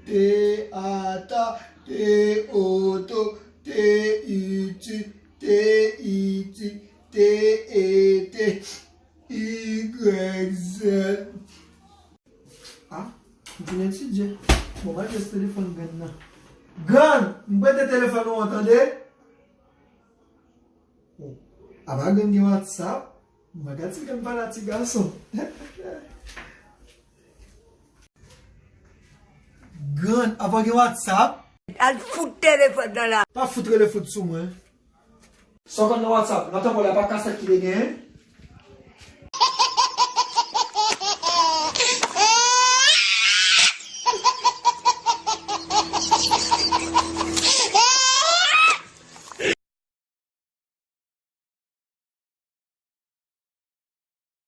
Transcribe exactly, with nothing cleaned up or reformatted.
T, ata, te, oto, te, iti, te, iti, te, ete, igrèk, zèd. Ah, m vin etidye. Bon, m al jwenn telefòn grann nan. Grann, m prete telefòn ou an, tande? Oh, apa grann gen WhatsApp? M pa gad si grann pale a ti gason. Grann, apa gen WhatsApp? Al fout telefòn nan la. Pa fout rele fout sou mwen. Sa w konn nan WhatsApp, nan tan pa w la, pa kasèt ki te genyen?